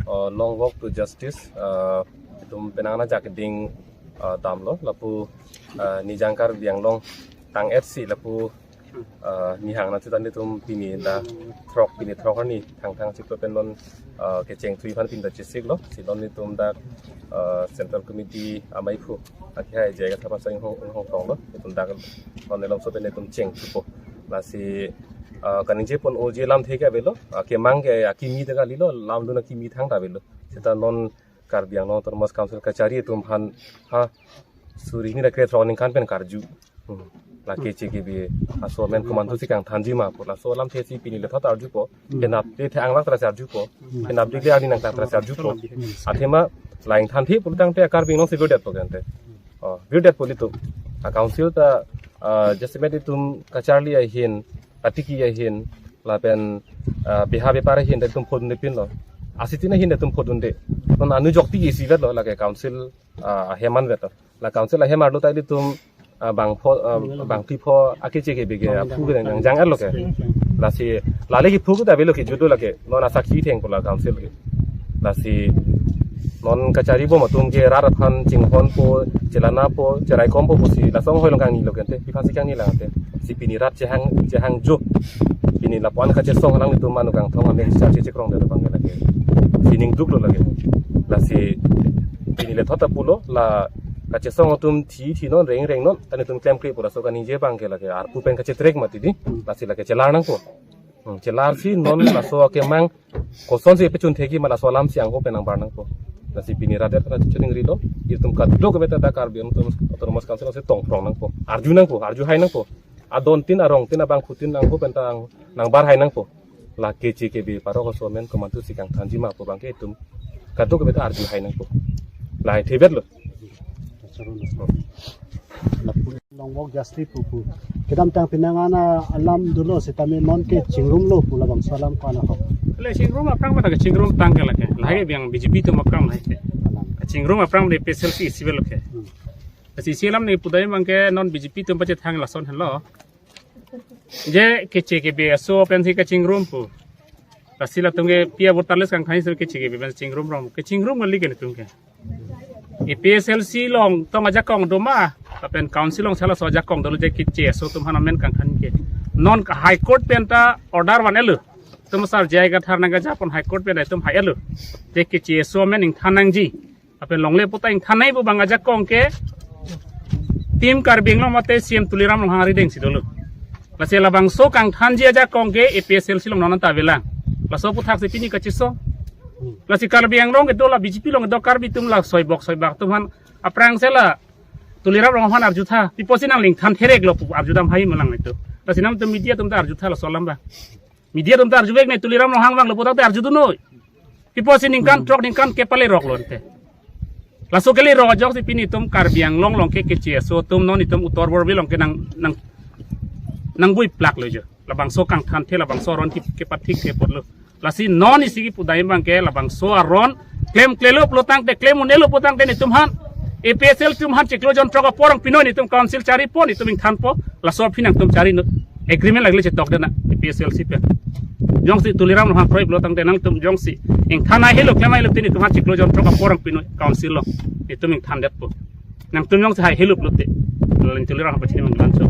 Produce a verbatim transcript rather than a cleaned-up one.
Uh, long walk to justice, uh, itum penang ajak ding, uh, damlo lapu, uh, Nijang Karbi Anglong tang-et si lapu, uh, nihang na chutan itum pini dak throk, pini throk arni Thangthang Chiklo pen non, uh, kecheng thui aphan pini dak chesiklo, si non itum dak, uh, Central Committee amei phu akehai J I Kathar Pasar Inghong, Inghong tonglo, itum dak non elom so pen itum cheng thupo. Lasi, uh, kaningje pon oji lamthe ke avelo, uh, kemang ke akimi dak kalilo, lamdun akimi thangta avelo. Seta non Karbi Anglong Autonomous Council kachari atum aphan ha suri hini ra kre throk aningkan pen karju. Hmm. La K C K B aso amen komantu si kangthanji ma pu laso lamthe si pini lethot arjupo. Penap de the anglak tras arjupo. Penap de le arni nangkang tras arjupo. Athema la ingthanthe pulotangte Karbi Anglong si virdetpo kente. Oh, virdetpo ilitum. A council ta, ah, jasemet itum kacharli ahin, katiki ahin, lapen, ah, beha bepar ahin ta itum phodunde pinlo. Asitin ahin ta itum phodunde. Non anu jokti isivetlo lake council, ah, ahem anvet. La council ahem arlo ta ilitum, ah, bangpho, ah, bangphli pho a K C K B ke aphu ke nang jang arlo ke. Lasi lale kephu ke ta avelo ke jutlo lake. Non asakhi thengpo la council ke. Lasi non kachari bom atum ke rat aphan chinghonpo, chelanapo, cheraikompo pusi laso anghoi along kangnilo kente, pi aphan si kangni lang te. Si pini rat chehang, chehangjo. Pini lapu-an kachesong alanglitum anu kangthong amek charche chekrong de bang ke lake. Si ning duklo lake. Lasi pini lethot ta pulo, la kachesong atum thi thi non, reng reng non, ta netum klemkle pu laso kaningje abang ke lake arpu pen kachetrek mati di. Lasi lake chelar nangpo. Hmm, chelar si non laso akemang kosonsi pechun thekji ma laso alam si angho pen nangbar nangpo. Lasi pini rat det kana chuning rilo, itum kadokave ta dak Karbi Anglong Autonomous Council si tongprong nangpo. Arju nangpo, arju hai nangpo. Adon tin, arong tin, abangphu tin angho pen ta nang, nangbar hai nangpo. La K C K B parok aso amen komantu si kangthanji ma pu abang ke itum kadokave ta arju hai nangpo. Lahai thevetlo. Lapu long walk justice pu pu. Kedamtang penang ana alam dolo setame non ke chingrumlo pu labangso alam ko-an ahok. Le chingrum aphrang mata ke chingrum tang ke lake. Lahai ke biang B J P atum aphrang lahai ke. Alam. Chingrum aphrang de A P H L C isi avelo ke. Hmm. Lasi isi alam ne pudai abang ke non B J P atum pachethang lason henlo. Je K C K B aso pensi kachingrum pu. Lasi latum ke pi a voter list kangthan si K C K B pen chingrum rong. Kachingrum kali ke netum ke. A P H L C along tong ajakong do ma, lapen council along sala so ajakong dolo je K C aso atum aphan amen kangthan ke. Non ke High Court pen ta order van-etlo. Itum asar J I Kathar nangkejapon High Court pen itum hai-etlo. Je K C aso amen ingthan nangji. Lapen longle pu ta ingthan nangji pu abang ajakong ke Team Karbi Anglong mate C M Tuliram Ronghang arideng si dolo. Lasi labangso kangthanji ajakong ke A P H L C along non ta avelang. Laso aphuthak si pini kachesong. Lasi Karbi Anglong kedo la B J P along kedo Karbi atum la soibok soibak atum aphan aphrang si la Tuliram Ronghang aphan arjutha. Pi apotsi nangli ingthan thereklo pu arjudam hai ma lang itum. Lasi nangtum media atum ta arjutha laso alam abang. Media atum ta arjuvek ne Tuliram Ronghang vanglo pu ta arjudun noi. Pi apotsi ningkan throk ningkan kep le roklo ante. Laso kele rok ajoksi pini itum Karbi Anglong along ke K C aso atum non itum utor borbil along ke nang, nang, nangbuiplaklo jo. Labangso kangthanthe labangso aron ke, kepathik ke apotlo. Lasi non isi kipudai abang ke labangso aron klemklelo pulotangte, klem un-elo pulotangte netum aphan A P H L C atum aphan chiklo jon throk apor arong pinoi, netum council charipon, netum ingthanpo, laso aphi nangtum chari no. Agreement lagile chetok dena A P H L C pen. Jongsi Tuliram Ronghang kroi pulotangte nangtum jongsi ingthan hai helo, klem hai helo te netum aphan chiklo jon throk apor arong pinoi council along. Netum ingthandetpo. Nangtum jongsi hai helo pulote. Lalu Tuliram Ronghang pachini manglan so.